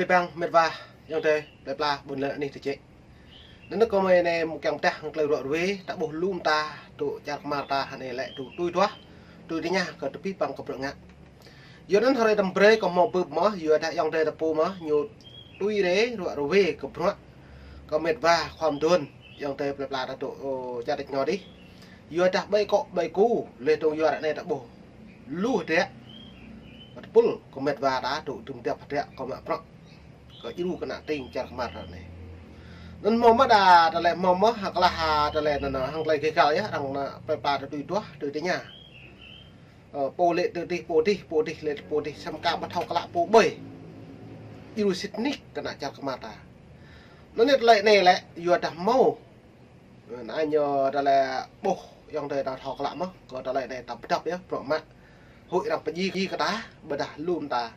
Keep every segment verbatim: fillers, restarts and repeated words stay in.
Bang met wa, ayŏng adơi plơi pla ƀôn lan anih tơčĕ. Anŭn kâo mơ̆ng anai mơ̆ng kiăng pơdah hăng tơlơi ruă ruê, ta ƀuh lŏm ta, tŭ čar kơmar ta hơnai lĕ tŭ tui duah, tui tơña kơ tơpih păng kơ bruă ngă. Yua anŭn hrơi tơm brơi kâo hmâo bưp mơ̆, yua dah ayŏng adơi ta pô mơ̆, ñu tui rê ruă ruê kơ bruă, kơ met wa khua mơduôn, ayŏng adơi plơi pla ta tŭ, ơ, čar tač ngŏ dih. Yua dah ƀơi kŏ ƀơi ku, leh tơ̆ng yua ră anai ta ƀuh lu hơdră. Tơpul kơ met wa ta tŭ tŭm tiap hơdră kơ mă bruă. Kơ djru kơ ană tring čar kơmar ră anai. Anŭn hmâo mơ̆ đa tơlơi hmâo mơ̆ hăng klah ha tơlơi anŭn hăng tơlơi gêh gal yơh, arăng ană plơi pla ta tui duah, tui tơña. Ơ, pô lĕ tơ dih, pô dih, pô dih lĕ pô dih, samơ̆ ka ƀu thâo klă pô ƀơi. Djru sĭt nik kơ ană čar kơmar ta. Anŭn anai tơlơi anai lĕ, yua dah hmâo. Anai ñu tơlơi ƀuh ayŏng adơi ta thâo klă mơ̆, kơ tơlơi anai ta pơdŏp yơh, bruă mă. Huĭ arăng pơdjai kơ ta, ƀôdah lŏm ta.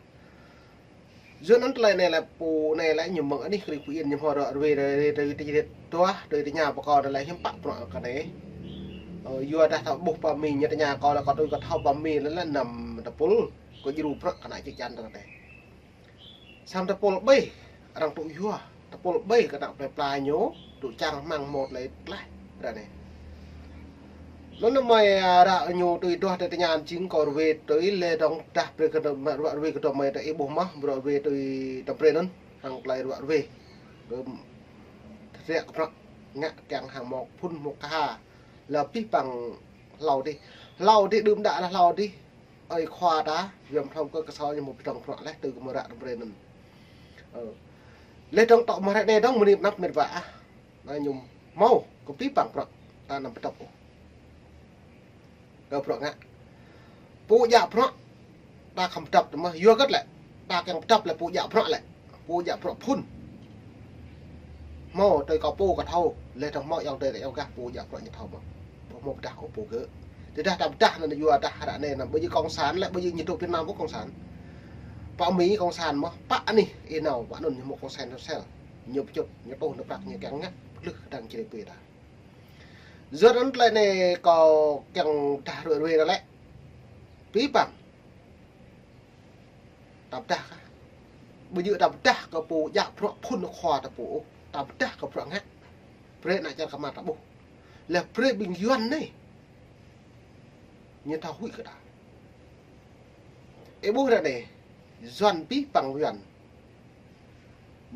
Yua anŭn tơlơi anai lĕ pô anai lĕ ñu mơ̆ng anih krĭ Phú Yên ñu hmâo ruă ruê rê rê rê tơjret duah, rê tơña pơkŏn anai lĕ hiư̆m pă bruă kơ anai. Ơ, yua dah ta ƀuh pă mi ñu tơña kâo lĕ kâo tui kâo thâo pă mi lĕ lĕ anăm tơpul, kơ djru bruă kơ ană čư̆ čan ta anai. Samơ̆ tơpul ƀơi, arăng tŭ yua, tơpul ƀơi kơ ană plơi pla ñu, tŭ čang hmăng hmâo tơlơi tlaih, ră anai. Anŭn mơi, a, ră ñu tui duah tơ tơña jing kâo ruê tui leh dơ̆ng dah brơi kơ dơ̆ng, ruă ruê kơ dơ̆ng mơi tơ ih ƀuh mơ̆, ruă ruê tui tơm brơi anŭn, hăng tơlơi ruă ruê. Tơm, tơdră kơ bruă, ngă kiăng hăng hmâo phŭn hmâo kha, lĕ pih păng hlâo dih. Hlâo dih đưm đă lĕ hlâo dih. Ơi khua ta, yua mơ̆ thâo kơ kơsol ñu hmâo pơdơ̆ng bruă leh tơ kơ mơ̆ ră tơm brơi anŭn. Ơ. Leh dơ̆ng tŏ mơ̆ ră anai dơ̆ng mơni pơnăp met wa ah. Anai ñu hmâo kơ pih păng bruă ta anăm pơdŏp ôh. Kơ bruă ngă. Pô djă bruă ta khŏm pơdŏp tơ mơ̆, yua hơget lĕ. Ta kiăng pơdŏp lĕ pô djă bruă lĕ. Pô djă bruă phŭn. Hmâo tui kâo pô kâo thâo, leh dơ̆ng hmâo ayŏng adơi ta ayŏng gah pô djă bruă ñu thâo mơ̆. Ƀu hmâo pơdah ôh pô gơ̆. Tơdah ta pơdah anŭn yua dah ră anai anŭn, ƀơi jơ̆ kông san lĕ, ƀơi jơ̆ ñu tŭ Việt Nam ƀu kông san. Pă mi kông san mơ̆, pă anih ih nao, pă anŭn ñu hmâo kông san sel. Ñu pơčŭt, ñu tŭ, ñu prăk, ñu kiăng ngă, pơtlưh kơdăng čơrê pê ta. Yua anŭn tơlơi anai kâo kiăng dah ruai ruai anŭn lĕ. Pih păng. Ta pơdah kah. Ƀu djơ̆ ta pơdah kơ pô djă bruă phŭn khua ta pô ôh. Ta pơdah kơ bruă ngă. Brơi ană čar kơmar ta ƀuh. Leh brơi ƀing Yuan anai. Ñu thâo huĭ kơ ta. Ih ƀuh ră anai. Yuan pih păng Yuan.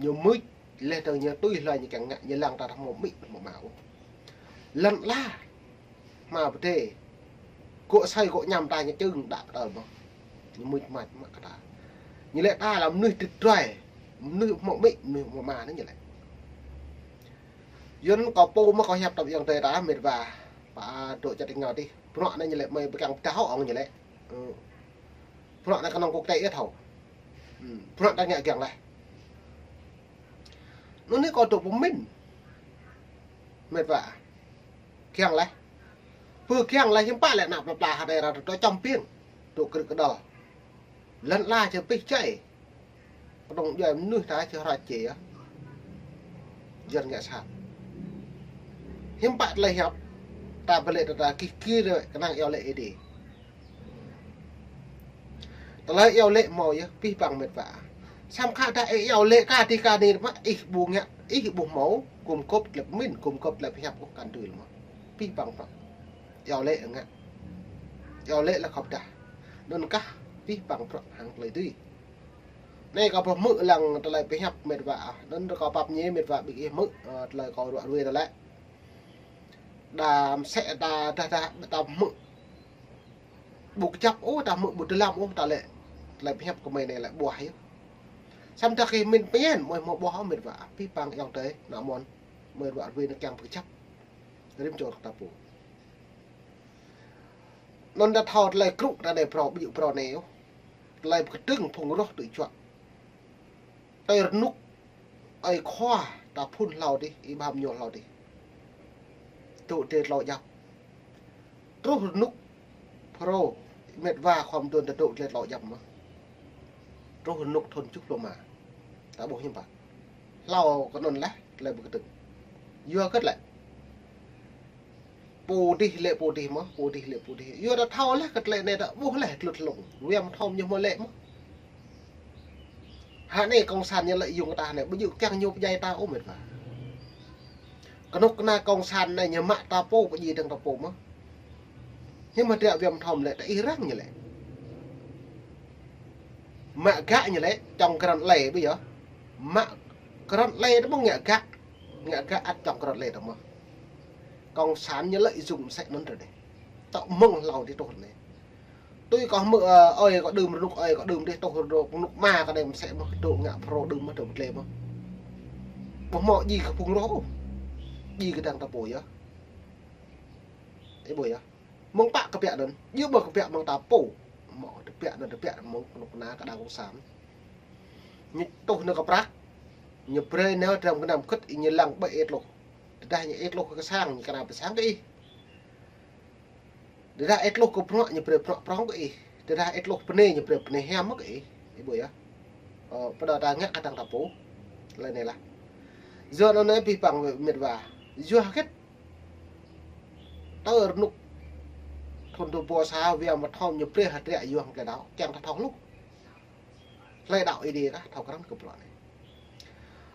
Ñu mưč, leh dơ̆ng ñu tui hlơi ñu kiăng ngă, ñu lăng ta dah hmâo amĭ, hmâo ama ôh. Lăn ala, hmua pơdai, gŏ asơi gŏ añăm ta ñu čưng đă pơtơl mơ̆n. Ñu mưč mač mă kơ ta. Ñu lĕ ta lĕ mơnuih tĭt druai, mơnuih hmâo amĭ, mơnuih hmâo ama anai ñu lĕ. Yua anŭn kâo pô mơ̆ kâo hiăp tơm ayŏng adơi ta, met wa, pă dŏ čar tač ngŏ dih. Bruă anai ñu lĕ mơi ƀu kiăng pơdah ôh ong ñu lĕ. Ơ. Bruă anai kơnơ̆ng quốc tế yơh thâo. Hm, bruă ta ngă kiăng leh. Anŭn anai kâo dŏ pơmĭn. Met wa. Kiăng leh. Pơ kiăng leh hiư̆m pă lĕ ană plơi pla hơtai ră tơ čăm piêng. Dŏ krư̆ kơdŏl. Lăn ala čơ pih čai. Kơdŏng djuai mơnuih ta čơ hră čê yơh. Yuan ngă sat. Hiư̆m pă tơlơi hiăp. Ta ƀu lĕ ta, ta kih kir kơnang iâu laĭ Ơi Adai. Tơlơi iâu laĭ hmâo yơh, pih păng met wa. Samơ̆ khă dah ih iâu laĭ kah dih kah anai mă, ih ƀu ngă, ih ƀu hmâo, gum gŏp tơlơi pơmĭn, gum gŏp tơlơi pơhiăp ôh kăn tui lĕ mơ̆. Pih păng bruă. Iâu laĭ ngă. Iâu laĭ lĕ khŏm dah. Anŭn kah, pih păng bruă hăng tơlơi tui. Anai kâo pơhmư̆ lăng tơlơi pơhiăp met wa ah. Anŭn kâo pap ñe met wa ƀing ih hmư̆, ơ, tơlơi kâo ruă ruai tơlơi. Đa mơsĕ ta, ta, ta, ta hmư̆. Ƀu kơjăp ôh, ta hmư̆ ƀu dơlăm ôh, ta lĕ. Tơlơi pơhiăp kơ mơi anai lĕ ƀuah yơh. Samơ̆ dah kơ mĭn pơñen, mơi hmâo ƀuah ôh met wa. Pih păng ayŏng adơi, ană mơnuih. Mơi ruă ruai anai kiăng pơkơjăp. Rĭm čô ta pô. Anŭn ta thâo tơlơi krŭ ta anai phrâo, ƀu djơ̆ phrâo anai ôh. Tơlơi pơkơdơ̆ng phung roh tui čuă. Tơl rơnŭk ơi khua ta phŭn hlâo dih, ih ƀuh ñu hlâo dih. Tŭ tơlơi tlâo djăp. Truh rơnŭk phrâo, met wa khua mơduôn ta dŏ tơlơi tlâo djăp mơ̆. Truh rơnŭk thŭn tơjuh pluh rơma. Ta ƀuh hiư̆m pă. Hlâo kơ anŭn leh, tơlơi pơkơdơ̆ng. Yua hơget lĕ. Pô dih lĕ pô dih mơ̆, pô dih lĕ pô dih. Yua ta thâo leh kơ tơlơi anai ta ƀuh leh tơlŭt hlŏng. Wăm thom ñu hmâo lĕ mơ̆. Hă anai cộng sản ñu lợi dụng ta anai, ƀu djơ̆ kiăng ñu pơdjai ta ôh met wa. Kơnuk kơna cộng sản anai ñu mă ta pô, pơdjai dơ̆ng ta pô mơ̆n. Hiư̆m hơdră Viêm Thom lĕ, ta ih răng ñu lĕ. Mă gak ñu lĕ, čŏng krăn lĕ ƀu yơh. Mă krăn lĕ ta ƀu ngă gak. Ngă gak ăt čŏng krăn lĕ ta mơ̆n. Cộng sản ñu lợi dụng mơsĕ anŭn ră anai. Tŏ mơ̆ng hlâo dih truh anai. Tui kâo hmư̆, ơ, ơi kâo đưm rơnŭk, ơi kâo đưm dih truh rơnŭk, rơnŭk ma kâo anai mơsĕ mơ̆n, dŏ ngă pro đưm mơ̆n, dŏ pơtlĕ mơ̆n. Ƀu hmâo djai kơ phung rŏh ôh. Djai kơ dơ̆ng ta pô yơh. Ih ƀuh yơh. Mơ̆ng pă kơ biă anŭn, djơ̆ ƀu kơ biă mơ̆ng ta pô. Hmâo tơbiă anŭn, tơbiă mơ̆ng kơnuk kơna kơ đảng cộng sản. Ñu tuh nao kơ prăk. Ñu brơi nao dram gơnam khĭt, ñu lăng ƀơi ih tluh. Tơdah ñu ih tluh kơ sang, ñu kơna pơ sang kơ ih. Tơdah ih tluh kơ bruă, ñu brơi bruă prŏng kơ ih. Tơdah ih tluh bơnai, ñu brơi bơnai hiam kơ ih. Ih ƀuh yơh. Ơ, pơđar ta ngă kơ dơ̆ng ta pô. Lĕ anai lah. Yua anŭn anai abih bang met wa. Yua hơget. Tơ rơnŭk thun dua rơbâo sa Viêm Thom ñu brơi hơdră yua hăng tơlơi đaŏ. Kiăng ta thâo hluh. Tơlơi đaŏ Ơi Adai kah thâo krăn kơ bruă anai.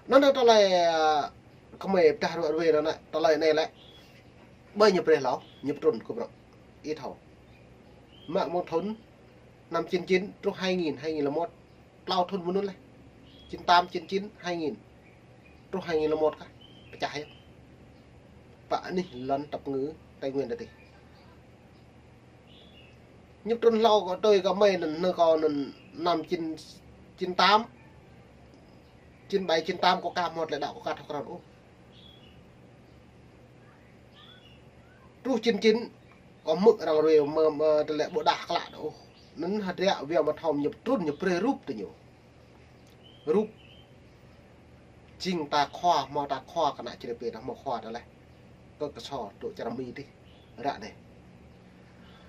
Anŭn anai tơlơi, ơ, kơmơi pơdah ruă ruai anŭn anai, tơlơi anai lĕ. Ƀơi ñu brơi hlâo, ñu pơtrŭn kơ bruă. Ih thâo. Mă mơ̆ng thun năm chín chín truh hai nghìn, hai nghìn lẻ một. Klâo thun mơ̆ng anŭn lĕ. Chín tám, chín chín, hai nghìn. Truh hai nghìn lẻ một kah. Pơčah yơh. Pă anih lŏn tơpơngư Tây Nguyên ta dih. Ñu pơtrŭn hlâo kơ tui kơ mơi anŭn, anŭn kâo anŭn năm chín, chín tám, chín bảy, chín tám kâo ka hmâo tơlơi đaŏ kâo ka thâo krăn ôh. Truh chín chín, kâo hmư̆ arăng ruai mơ̆, mơ̆ tơlơi ƀôdah klă đôč ôh. Anŭn hơdră Viêm Thom ñu pơtrŭn ñu brơi rup tơ ñu. Rup. Jing ta khua, hmâo ta khua kơ ană čơđai pê ta hmâo khua ta leh. Kơ kơsô dŏ čar Mi dih. Ră anai.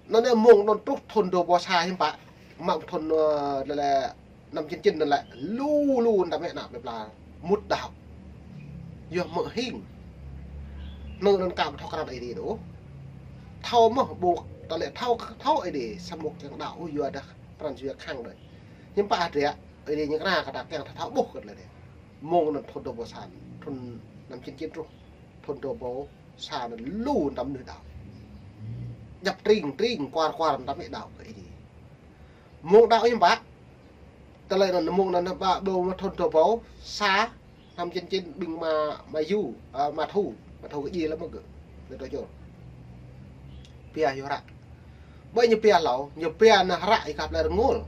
Anŭn anai mơ̆ng anŭn truh thun dua rơbâo sa hiư̆m pă. Mă thun, ơ, lĕ, lĕ, năm chín chín anŭn lĕ. Lu, lu, anăm mĕ ană plơi pla. Mŭt đaŏ. Yua mơ̆ hing. Anŭn anŭn ka ƀu thâo krăn Ơi Adai đôč. Thâo mơ̆ ƀu ta lĕ thâo, thâo Ơi Adai. Samơ̆ kiăng đaŏ, yua dah pran jua khăng đôč. Hiư̆m pă hơdră, Ơi Adai ñu kơna kơ ta kiăng ta thâo ƀuh kơ tơlơi anai. Mơ̆ng anŭn thun dua rơbâo sa, thun năm chín chín truh, thun dua rơbâo sa anŭn lu anăm mơnuih đaŏ. Djăp tring, tring, kuar, kuar anăm mĕ đaŏ kơ Ơi Adai. Mơ̆ng đaŏ hiư̆m pă, tơlơi anŭn mơ̆ng anŭn ba ƀu mă thun dua rơbâo sa, năm chín chín ƀing Ma, Ma Yu, ơ, Ma Thu, Ma Thu kơ djai lăm mơ̆ gơ̆, lĕ tơ jor. Pia yua hră. Ƀơi ñu pia hlâo, ñu pia anŭn hră ih kơ plơi Rơngôl.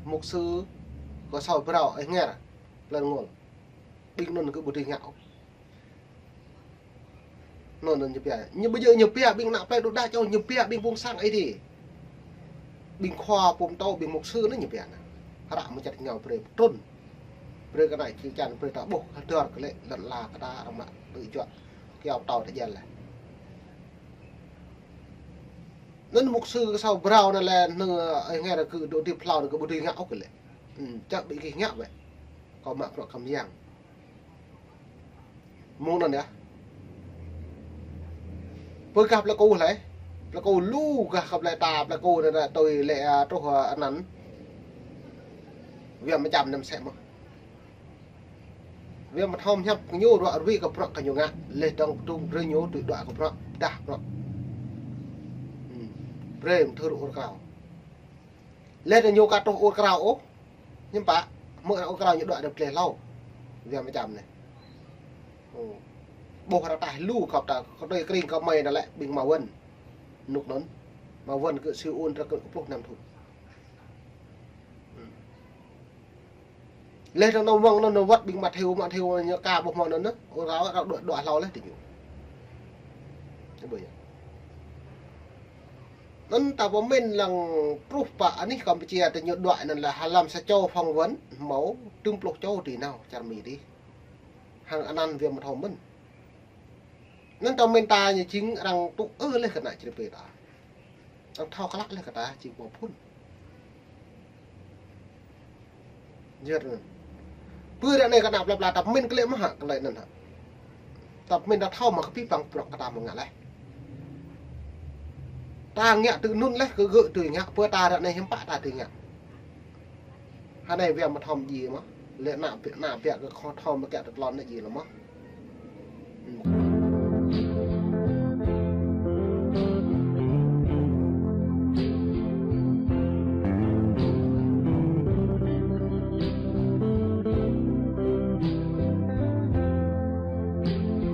Mục sư kơ Sâo Brao, ih ngă. Plơi Rơngôl. Ƀing anŭn kơ ƀu dưi ngă ôh. Anŭn, anŭn ñu pia. Ñu ƀu djơ̆ ñu pia ƀing ană plơi đôč đa čô, ñu pia ƀing phung sang Ơi Adai. Ƀing khua pơtô, ƀing mục sư anŭn ñu pia anŭn. Hră mơčăt ñu brơi pơtrŭn. Brơi kơ ană čô čan brơi ta ƀuh, hơdơr kơ lĕ lăn ala kơ ta arăng mă tơjuă. Kiaŏ pơtâo ta jel leh. Anŭn mục sư kơ Sâo Brao anŭn lĕ anŭn, ơ, ih ngă ră kơ dŏ dip hlâo anŭn kơ ƀu dưi ngă ôh kơ lĕ. Ư, čă ƀing gih ngă wơ̆t. Kâo mă bruă kơ mơyang. Mơ̆ng anŭn yơh. Pơ gah plơi Ku lĕ. Plơi Ku lu gah kơ plơi ta, plơi Ku anŭn tui lĕ, ơ, truh, ơ, anŭn. Viêm Mơčăm anŭn mơsĕ mơ̆n. Viêm Mơthom hiăp kơ ñu ruă ruai kơ bruă kơ ñu ngă. Leh dơ̆ng pơdrŭng brơi ñu tui đuaĭ kơ bruă, pơdah bruă. Ư. Brơi mơthưr ur krao. Leh dơ̆ng ñu ka truh ur krao ôh. Hiư̆m pă, hmư̆ ur krao ñu đuaĭ dơ̆ng pơtlĕ hlâo. Viêm Mơčăm anai. Ơ. Ƀuh ră taih lu kơ ta, kơ tui kring kơ mơi anŭn lĕ ƀing Ma Wun. Rơnŭk anŭn. Ma Wun kơ Siu Un ră kơ pluh năm thun. Ư. Leh dơ̆ng anŭn mơ̆ng anŭn wơ̆t ƀing Matthêo, Matthêo ñu ka ƀuh mơ̆ng anŭn, ur krao, krao đuaĭ, đuaĭ hlâo leh tơ ñu. Ƀu yơh. Anŭn ta pơmĭn lăng truh pă anih Kampuchia tơ ñu đuaĭ anŭn lĕ hlăm sa čô phỏng vấn hmâo tơm pluh čô dưi nao čar Mi dih. Hăng anăn Viêm Mơthom mơ̆n. Anŭn ta pơmĭn ta ñu jing arăng tŭ ư leh kơ ană čơđai pê ta. Arăng thâo klă leh kơ ta jing pô phŭn. Yơh anŭn. Pơ ră anai kơ ană plơi pla ta pơmĭn kơ lĕ mơ̆ hă, kơ lĕ anŭn hă. Ta pơmĭn ta thâo mă kơ pih păng bruă kơ ta mơ̆ ngă leh. Ta ngă tui anŭn leh kơ gơ̆ tui ngă, pơ ta ră anai hiư̆m pă ta tui ngă. Hă anai Viêm Mơthom djai mơ̆. Lĕ ană, ană biă kơ khŏ thâo mă kiă tơtlon anai ji lơ mơ̆.